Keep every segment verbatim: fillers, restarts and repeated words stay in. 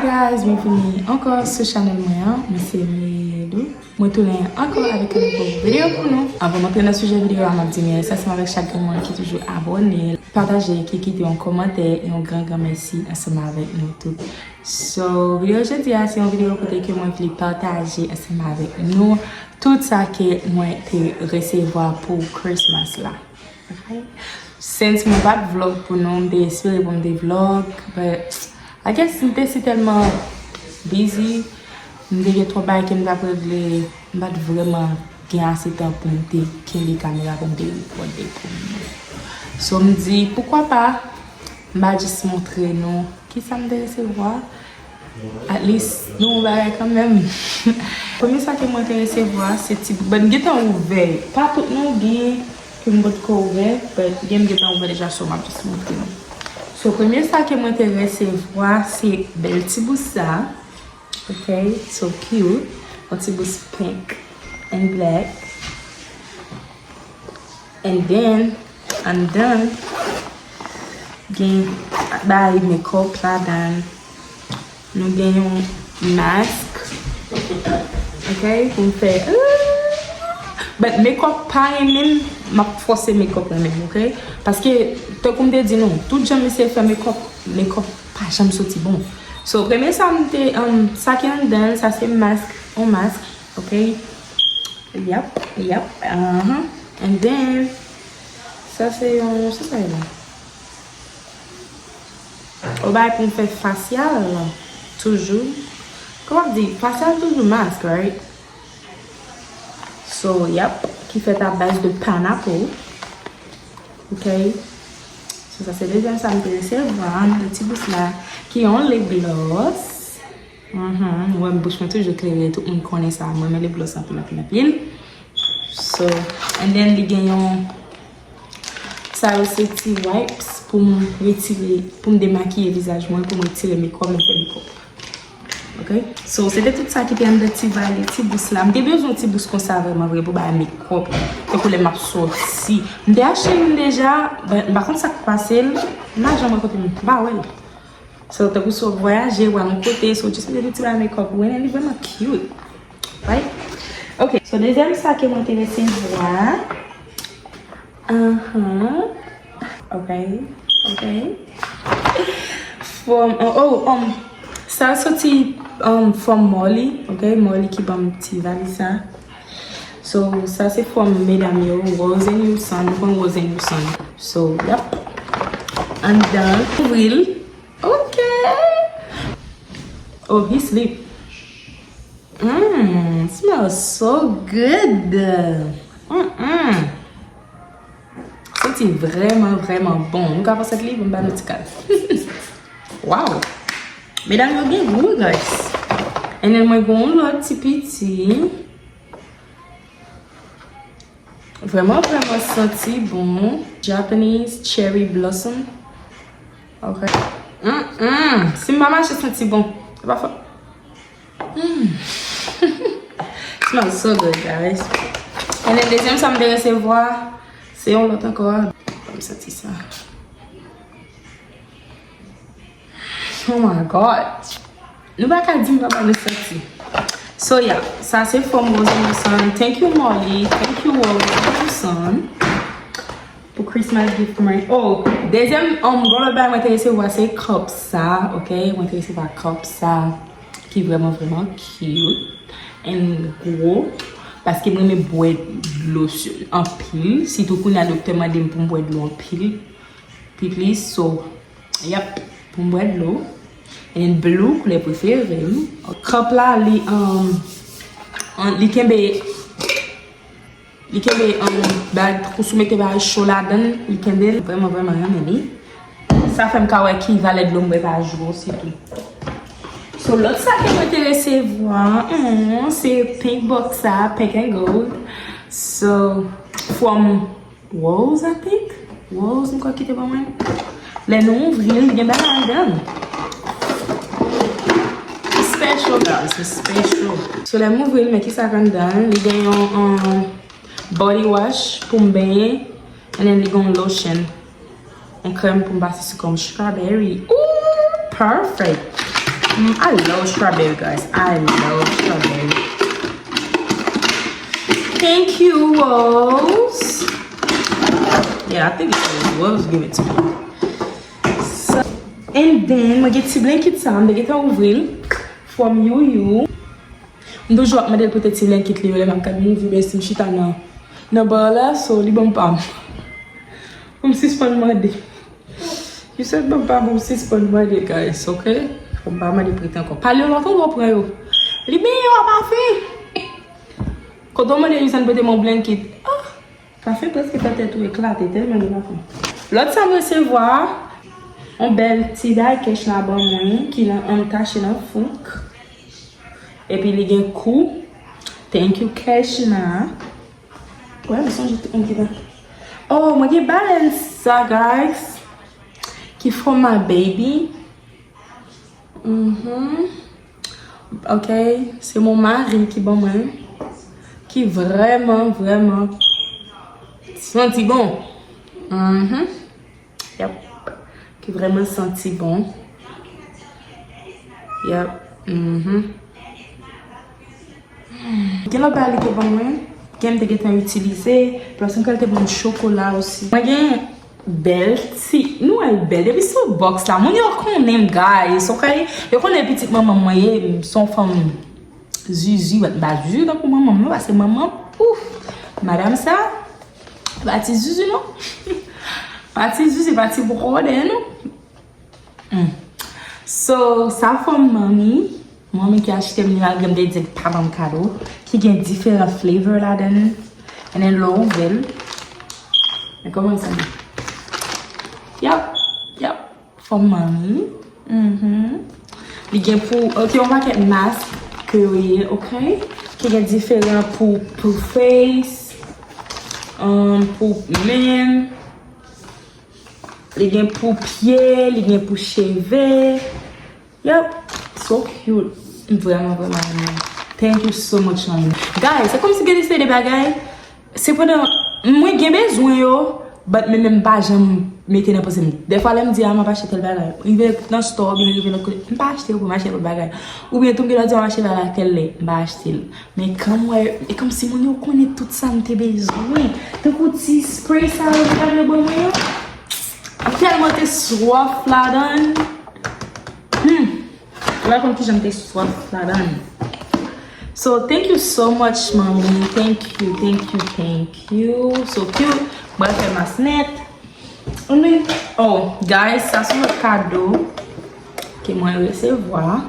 Guys, byenvini ankò sou chanèl mwen an. Mwen se Milou. Mwen tounen ankò avèk yon nouvo videyo pou nou. Anvan m antre nan sijè videyo a, m ap di mèsi ansanm avèk chak grenn moun ki toujou abòne, pataje, ki kite yon kòmantè, yon gran, gran mèsi ansanm avèk nou tout. So, videyo jodi a, se yon videyo kote ke mwen vle pataje ansanm avèk nou tout sa ke mwen te resevwa pou Christmas la. Ok? Since mwen pa t vlog pou nou, m te espere pou m te vlog, but I guess m te si tèlman busy, m te gen twòp bagay ke m t ap regle, m pa t vrèman gen ase tan pou m te kenbe kamera pou m te rekòde pou nou. So m di, poukwa pa, m pa jis montre nou kisa m te resevwa. At least, nou yon bagay kanmenm. Premye sa ke mwen te resevwa, se ti, but m gentan ouvè. Pa tout non gen ke m potko ouvè, but gen m gentan ouvè deja, so m ap jis montre nou. So, premye sa ke mwen te resevwa, se bèl ti bous sa. Ok, so cute. Yon ti bous pink and black. And then, anndan, gen bay makeup ladan. Nou gen yon mask. Ok, pou m fè. But makeup pa renmen m, m ap fòse makeup renmen m, ok? Paske, tankou m te di nou, tout jan m eseye fè makeup, makeup pa janm soti bon. So, premye sa m te, um, sa ki anndan, sa se mask, yon mask, ok? Yep, yep, uh-huh. And then, sa se yon, sa sa ye la? Yon bagay pou m fè fasyal, toujou. Kòman di? Fasyal toujou mask, right? So, yep, ki fèt a baz de pineapple. Ok. So, sa se dezyèm sa m te resevwa, nan ti bous la, ki yon lip gloss. Mhm, ou wè bouch mwen toujou klere, tout moun konnen sa. Mwen renmen lip gloss anpil, anpil, anpil. So, and then li gen yon, sa yo se ti wipes pou m retire, pou m demakiye vizaj mwen, pou m retire makeup, mwen fè makeup. Ok? So, se te tout sa ki te anndan ti valiz, ti bous la. M te bezwen yon ti bous konsa vrèman vre pou bay makeup. Tankou lè m ap sòti. M te achte youn deja, but m pa konn sa k pase l. M pa janm wè kote m, m pa wè l. So, tankou si w ap vwayaje, w al yon kote, so, jis mete yon ti bagay makeup ou, and li vrèman cute. Right? Ok, so, dezyèm sa ke mwen te resevwa. Uh-huh. Ok, ok. From, oh, oh, um, sa soti, um, from Molly, ok? Molly ki ban m ti valiz sa. So, sa se from medam yo, Rose and Yuson, nou konn Rose and Yuson. So, yep. Anndan, ouvri l. Ok. Oh, he sleep. Mm, smells so good. Mm-mm. Santi vrèman, vrèman bon. Nou ka panse li bon, ba nou ti kal. Wow. Medam yo gen gou, guys. And then mwen gen yon lòt ti piti. Vrèman, vrèman santi bon. Japanese Cherry Blossom. Ok. Mm, mm. Si m pa mache santi bon. E pa fò. Mm. Smells so good, guys. And then, dezyèm sa m te resevwa, se yon lòt ankò. Ban m santi sa. Oh my God. Nou pa ka di m pa ba nou santi. So, yeah, sa se from Rose and Yuson. Thank you, Molly. Thank you, Rose and Yuson. Pou Christmas gift mwen. Oh, dezyèm, um, gwo lòt bagay mwen te resevwa se cup sa, ok? Mwen te resevwa cup sa ki vrèman, vrèman cute and gwo. Paske mwen renmen bwè dlo anpil. Sitou kounye a doktè mande m pou m bwè dlo anpil. Pi plis, so, yep, pou m bwè dlo. And blue, koulè prefere m. Cup la, li, um, an, li kenbe Li kenbe, um, bag, kou sou mete bagay cho ladan l, li kenbe l. Vrèman, vrèman renmen li. Sa fè m ka wè ki valè dlo m bwè pa jou an sitou. So, lòt sa ke mwen te resevwa, hmm, se pink box sa, pink and gold. So, from Rose, I think. Rose, m kwè ki te ban mwen. Lè nou ouvri l, li gen bagay ladan l. It's special, guys. It's special. So, lè m ouvri l, men ki sa k anndan l? Li gen yon, um, body wash pou m benyen. And then li gen yon lotion. Yon krèm pou m pase sou kò m, strawberry. Ooh, perfect. Mm, I love strawberry, guys. I love strawberry. Thank you, Rose. Yeah, I think it's Rose. Rose give it to me. So, and then, mwen gen ti blanket sa, mwen gentan ouvri l. From Yuyu. M toujou ap mande l pote ti blanket li yo lè m ap gad movie, men si m chita nan, nan bar la, so li ban m pa m. Pou m sispann mande. Li sot ban m pa m, pou m sispann mande, guys, ok? Pou m pa mande prete ankò. Pale yo lòt ou pran yo. Li benyen yo a pafen. Kote w mande Yusan pote m yon blanket. Ah! Pafen prèske fè tèt ou eklate tèlman li pafen. Lòt sa m resevwa, yon bèl ti bagay Kechna ban mwen, ki nan, antache nan fouk. Epi li gen kou. Thank you, Kechna. Wè, m sonje tout moun ki la. Oh, mwen gen balèn sa, guys. Ki from my baby. Mhm. Ok, se mon mari ki ban mwen. Ki vrèman, vrèman santi bon. Mhm. Yep. Ki vrèman santi bon. Yep. Mhm. Gen lòt bagay li te ban mwen, gen m te gentan itilize, paske m kwè l te ban m chokola osi. Mwen gen bèl ti, nou wè l bèl, depi sou box la, moun yo konnen m, guys, ok? Yo konnen pitit manman mwen ye, m se yon fanm zizi, m pa zizi tankou manman m non, paske manman, ouf, madanm sa, pa ti zizi non. Pa ti zizi, pa ti bwòdè non. Mm. So, sa from manmi. Manmi ki achte m li, malgre m te di l pa ban m kado. Ki gen diferan flavor ladan l. And then lè w ouvè l. Men kòman l sanble. Yep, yep. From manmi. Mhm. Li gen pou, ok, yon pakèt mask ke yo ye, ok? Ki gen diferan pou, pou face, um, pou men. Li gen pou pye, li gen pou cheve. Yep, so cute. M vrèman, vrèman renmen. Thank you so much, manmi. Guys, se kòmsi gen de bagay. Se pandan mwen gen bezwen yo, but men menm pa janm mete nan panse m. Dèfwa lè m di a m ap achte tèl bagay. Rive nan store, oubyen rive nan kote, m pa achte yo pou m achte lòt bagay. Oubyen tou m gen lè di a m achte bagay tèl lè, m pa achte l. Men kan m wè, e kòmsi moun yo konnen tout sa m te bezwen. Tankou ti spray sa yo, yo ban mwen yo. M tèlman te swaf ladan l. Hmm. Ou pa konn kijan m te swaf ladan l. So, thank you so much, manmi. Thank you, thank you, thank you. So cute. Mwen fè mas nèt. Anmwey. Oh, guys, sa se yon kado ke mwen resevwa.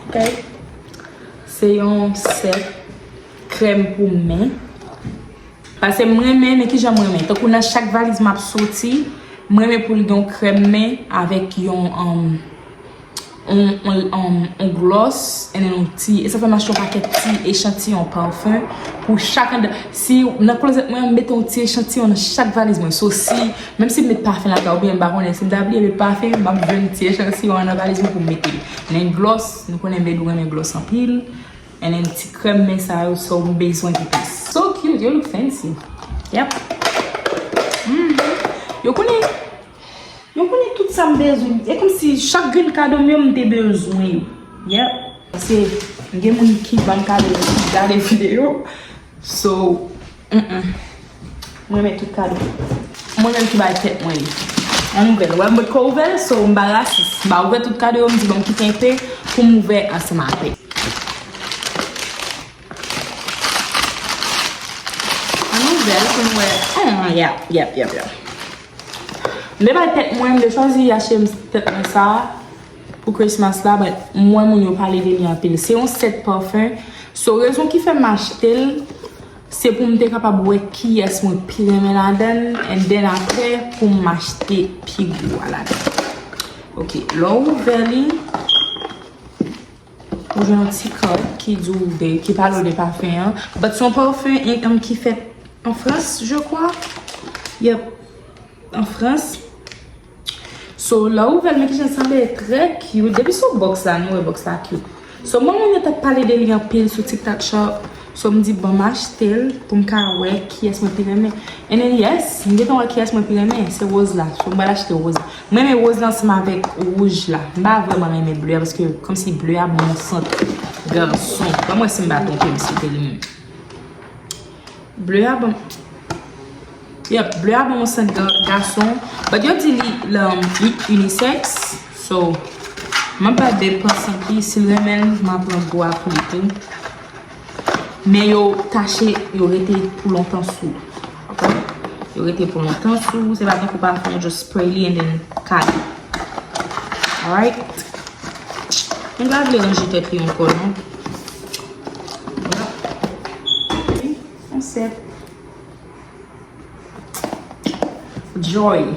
Ok. Se yon sèt krèm pou men. Paske m renmen, men kijan m renmen. Tankou nan chak valiz m ap soti, m renmen pou l gen yon krèm men avèk yon, um, yon, yon, um, yon gloss, and then yon ti, e sa fè m achte yon pakèt ti echantiyon pafen pou chak anndan. Si nan klozèt mwen, m mete yon ti echantiyon nan chak valiz mwen. So, si, menm si m met pafen lakay, oubyen m pa konnen, si m ta bliye met pafen, m ap jwenn ti echantiyon an nan valiz mwen pou m mete l. Men gloss, nou konnen Medou renmen gloss anpil. And then ti krèm men sa yo, so m bezwen ki plis. So cute, yo look fancy. Yep. Mhm. Yo konnen, yo konnen tout sa m bezwen. E kòmsi chak grenn kado m yo, m te bezwen yo. Yep. Paske gen moun ki ban m kado yo, ki gade videyo. So, mm-mm. Mwen renmen tout kado. Mwen menm ki bay tèt mwen li. Ann ouvè l. Wè m potko ouvè l, so m pa rasis. M pa ouvè tout kado yo, m di bon m kite enpe pou m ouvè ansanm avè l. Ann ouvè l pou n wè. Hmm, yep, yep, yep, yep. M te bay tèt mwen, m te chwazi achte m tèt mwen sa pou Christmas la, but m wè moun yo pale de li anpil. Se yon sèt pafen. So, rezon ki fè m achte l, se pou m te kapab wè kiyès mwen pi renmen ladan l, and then apre, pou m achte pi gwo a ladan l. Ok, lè w ouvè li, ou jwenn yon ti kat ki di w de, ki pale w de pafen an. But se yon pafen, um, ki fèt an Frans, je crois. Yep, an Frans. So, lè w ouvè l, men kijan l sanble, trè cute. Depi sou box la, nou wè box la cute. So, mwen moun yo t ap pale de li anpil sou TikTok Shop. So m di, bon, m achte l pou m ka wè kiyès mwen pi renmen. And then, yes, m gentan wè kiyès mwen pi renmen, se woz la. So m pral achte woz la. M renmen woz la ansanm avèk wouj la. M pa vrèman renmen ble a, paske kòmsi ble a ban yon sant gason. Ban m wè si m pa twonpe m si se li menm. Ble a ban Yep, ble a ban yon sant ga- gason. But yo di li, um, li unisex. So, m ap bay Babe pran sant li. Si l renmen l, m a pran gwo a pou li tou. Men yo tache, yo rete pou lontan sou ou. Ok? Yo rete pou lontan sou ou. Se pa tankou pafon, just spray li and then kale. Alright? M pa vle ranje tèt li ankò, non. Voilà. Yon sèt. Joy.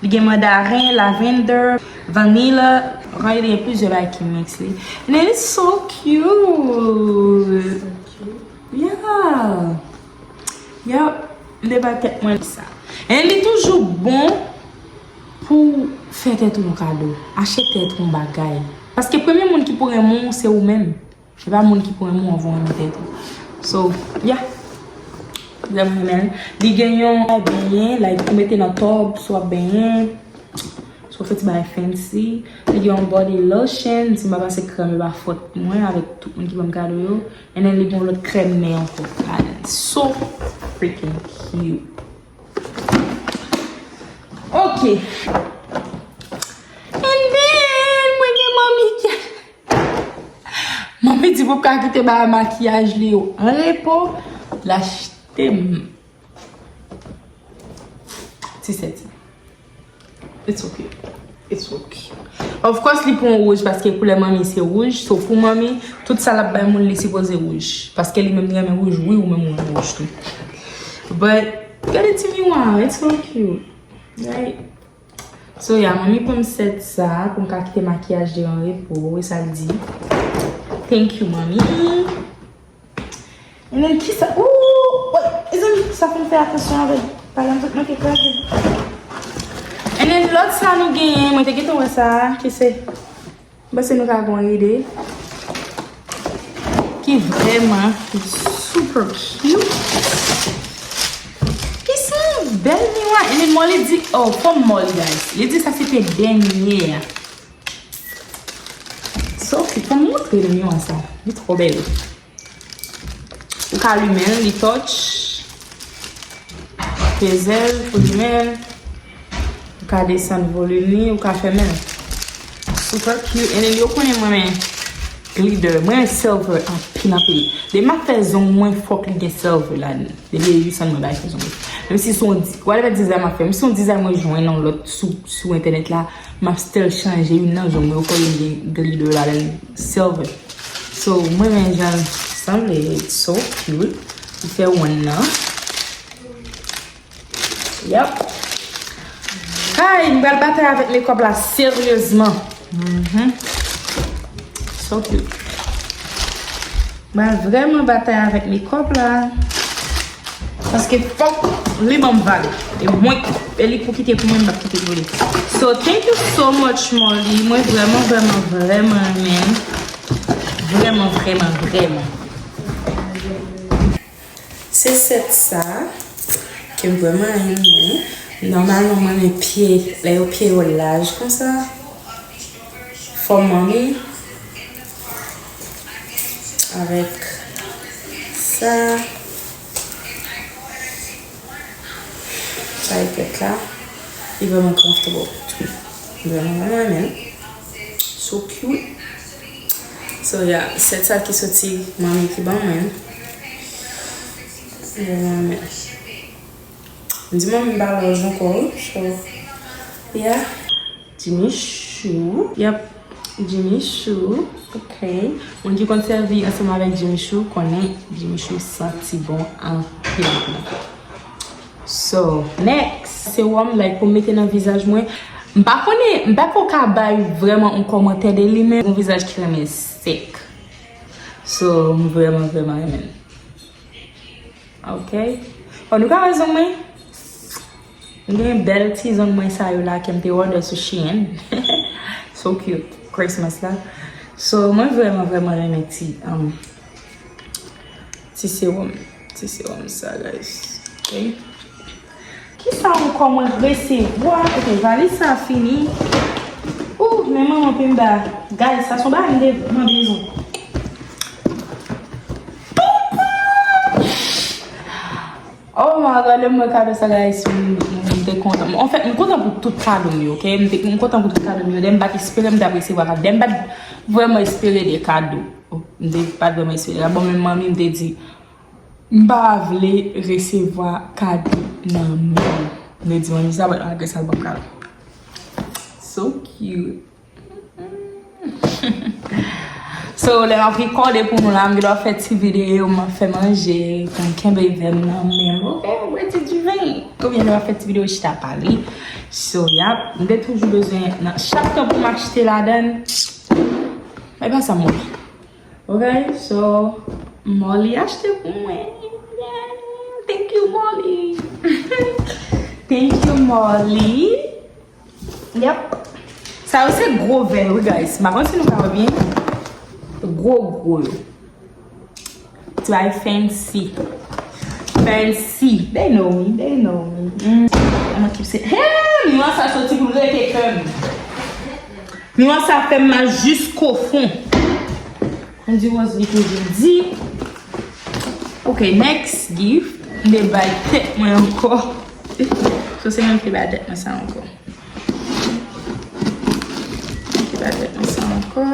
Li gen mandaren, lavender, vanilla. Anfen, li gen plizyè bagay ki mix li. And it is so cute. Yeah. Yep. M te ba tèt mwen sa. And li toujou bon pou fè tèt ou yon kado. Achte tèt ou yon bagay. Paske premye moun ki pou renmen w, se ou menm. Se pa moun ki pou renmen w anvan w renmen tèt ou. So, yeah. Vrèman renmen l. Li gen yon benyen, like, ou mete nan tòb, si w ap benyen, si w ap fè ti bagay fancy. Li gen yon body lotion, si m pa pase krèm, e pa fòt mwen avèk tout moun ki ban m kado yo. And then, li gen yon lòt krèm nen ankò ladan l. So freaking cute. Ok. And then, mwen gen manmi ki Manmi di pou m ka kite bagay makiyaj li yo an repo, l achte m ti sèti. It's okay. It's okay. Of course, li pou yon wouj paske koulè manmi se wouj. So, pou manmi, tout sa l ap bay moun, li sipoze wouj. Paske li menm li renmen wouj, wi, ou menm ou renmen wouj tou. But, gade ti miwa, it's so cute. Right? So, yeah, manmi ban m sèt sa pou m ka kite makiyaj li an repo, e sa l di. Thank you, manmi. And then, kisa? Ooh, wait, mezanmi, sa fè m fè atansyon avè l. Pale m tout manke kraze. And then, lòt sa nou genyen, mwen te gentan wè sa, ki se M panse nou ka gen yon ide ki vrèman super cute. Ki se yon bèl miwa. And then Molly di, oh, fò m Molly, guys. Li di sa se te dènye a. So cute. Fò m montre nou miwa sa. Li twò bèl. Ou ka limen l, li touch. Peze l pou limen l. Ou ka desann volim li, ou ka fèmen l. Super cute. And then yo konnen mwen renmen glitter. Mwen renmen silver anpil, anpil. Depi m ap fè zong mwen, fòk li gen silver ladan l. Depi e uit san mwen bay fè zong mwen. Menm si se yon di-, whatever design m ap fè, menm si se yon design mwen jwenn nan lòt sou, sou entènèt la, m ap still chanje youn nan zong mwen, yo fò youn gen glitter ladan l, silver. So, mwen renmen jan l sanble, it's so cute. Li fè wonn nan. Yep. Ay, m pral batay avèk mekòp la seryezman. Mhm. So cute. M pral vrèman batay avèk mekòp la. Paske fòk li ban m valè. E mwen, e li pou kite pou mwen, m p ap kite pou li. So, thank you so much, Molly. Mwen vrèman, vrèman, vrèman renmen. Vrèman, vrèman, vrèman. Se sèt sa ke m vrèman renmen. Nòmalman, mwen renmen pye, lè yo pye yo laj konsa. Fòm manmi. Avèk sa. Sa e tèt la. Li vrèman comfortable. Vrèman, vrèman renmen. So cute. So, yeah, sèt sa ki soti manmi ki ban mwen. Vrèman renmen. M di manmi m pa lòj ankò, wi. So, yeah. Jimmy Choo. Yep. Jimmy Choo. Ok. Moun ki konn sèvi ansanm avèk Jimmy Choo konnen Jimmy Choo santi bon anpil, anpil. So, next. Sewòm, like, pou m mete nan vizaj mwen. M pa konnen, m pa ko ka bay vrèman yon kòmantè de li, men yon vizaj ki renmen sèk. So, m vrèman, vrèman renmen l. Ok. Bon, nou ka wè zong mwen. M gen bèl ti zong mwen sa yo la ke m te order sou Shein. So cute. Christmas la. So, mwen vrèman, vrèman renmen ti, um, Ti sewòm. Ti sewòm sa, guys. Ok. Kisa ankò mwen resevwa? Ok, valiz sa fini. Ooh, men manman Pimba. Guys, sa se yon bagay m te, mwen bezwen. Oh my God, lè m wè kado sa, guys, m, m, m te kontan. Anfèt, m kontan pou tout kado m yo, ok? M te, m kontan pou tout kado m yo. Dè m pa t espere m t ap resevwa kado. Dè m pa t vrèman espere de kado. M te pa t vrèman espere. Bon, men manmi m te di, m pa vle resevwa kado nan men w. M te di manmi sa, but malgre sa, l ban m kado. So cute. So, lè m ap rekòde pou nou la, m gen dwa fè ti videyo, m ap fè manje, pou m kenbe vè m nan men m. Ok, m bwè ti diven. Oubyen lè m ap fè ti videyo, chita pale. So, yap, m te toujou bezwen nan chak tan pou m achte ladan. Men pa sa m wè. Ok, so, Molly achte pou mwen. Yeah, thank you, Molly. Thank you, Molly. Yep. Sa yo se gwo vè, wi, guys. M pa konn si nou ka wè byen. Gwo, gwo yo. Ti bagay fancy. Fancy. They know me, they know me. Mm. I'ma keep saying, hey, miwa sa soti pou l rete kè m. Miwa sa fè m mal jiskofon. Andy Rose li toujou di. Ok, next gift. M te bay tèt mwen ankò. So, se mwen ki te bay tèt mwen sa ankò. M te bay tèt mwen sa ankò.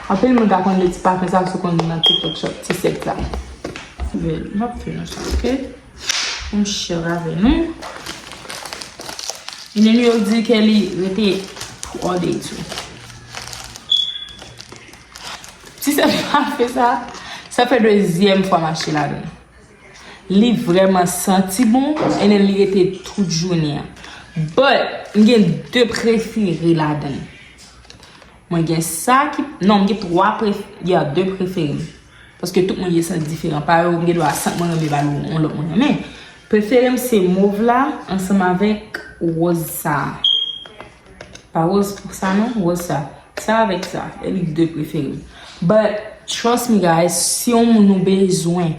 Anpil moun ka konn de ti pafen sa sou konn nan TikTok Shop, ti sèt sa. Bèl, m ap fè nou sa, ok? Pou m share avè nou. Enemy yo di ke li rete pou all day too. Si se pa fè sa, sa fè dezyèm fwa m achte ladan. Li vrèman santi bon, and then li rete tout jounen an. But, m gen de prefere ladan. Mwen gen sa ki, non, m gen twa pref, yeah, de prefere m. Paske tout moun gen sant diferan. Pa yo, m gen dwa sant mwen renmen ba l yon lòt moun renmen. Prefere m se mov la ansanm avèk wòz sa. Pa wòz pou sa non, wòz sa. Sa avèk sa, e li de prefere m. But trust me guys, si yon moun ou bezwen,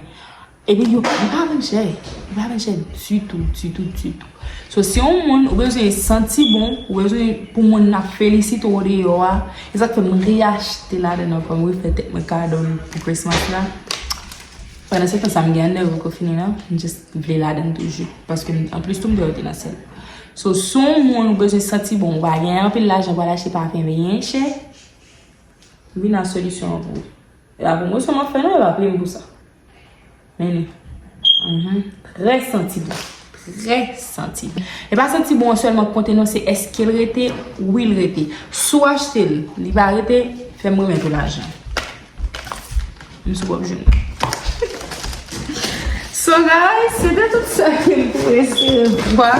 epi yo, li pa vann chè, li pa vann chè ditou, ditou, ditou. So, si yon moun ou bezwen santi bon, ou bezwen pou moun nan felisite w deyò a, e sa k fè m reyachte ladan ankò, m refè tèt mwen kado pou Christmas la. Pandan se tan sa, m gen annèv ankò fini la, m just vle ladan toujou. Paske m, anplis tou, m deyò te nan sèl. So, si yon moun ou bezwen santi bon, ou pa gen anpil lajan pou al achte pafen byen chè, vin ak solisyon an pou ou. E pa pwomosyon m ap fè non, e pa peye m pou sa. Men li. Mhm. Trè santi bon. Trè santi bon. E pa santi bon an sèlman k konte non, se èske l rete? Wi, l rete. Si w achte l, li pa rete, fè m remèt ou lajan. M sou pwòp je m. So guys, se te tout sa ke m te resevwa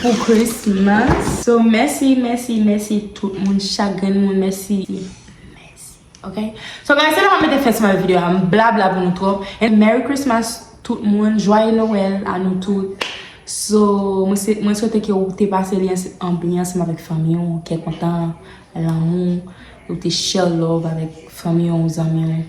pou Christmas. So, mèsi, mèsi, mèsi tout moun, chak grenn moun, mèsi. Mèsi. Ok? So guys, se la m ap mete fen sou videyo a, m blabla pou nou twòp. And Merry Christmas tout moun, Joyeux Noël a nou tout. So, mwen se, mwen swete ke ou te pase li ansanm avèk fanmi w, kè kontan, lanmou, ou te share love avèk fanmi w, zanmi w.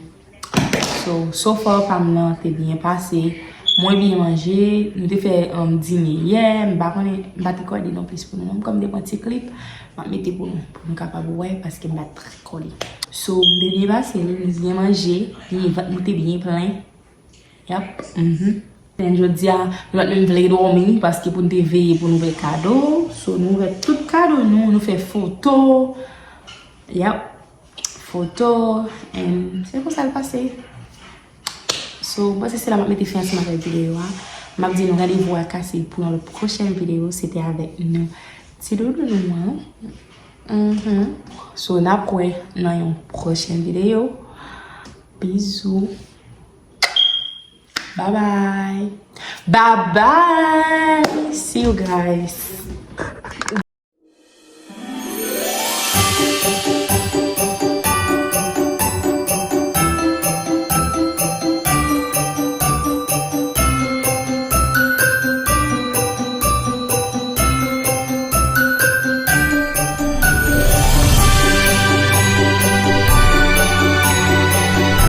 So, so far pa m nan te byen pase. Mwen byen manje, nou te fè, um, dine yè, m pa konnen, m pa t rekòde non plis pou nou non, kòm m te pran ti klip, m ap mete pou nou, pou nou kapab wè, paske m pa t rekòde. So, m te byen pase, nou byen manje, byen, vant nou te byen plen. Yap, mhm. Men jodi a, nou pa t menm vle dòmi, paske pou n te veye pou n ouvè kado. So, nou ouvè tout kado nou, nou fè foto. Yap, foto, and se konsa l pase. So, m panse se la m ap mete fen ansanm avèk videyo a. M ap di nou randevou a kase pou yon lòt pwochèn videyo. Se te avèk nou, ti doudou nou an. Mhm. So, n ap wè nan yon pwochèn videyo. Bizou. Bye bye. Bye bye. See you guys.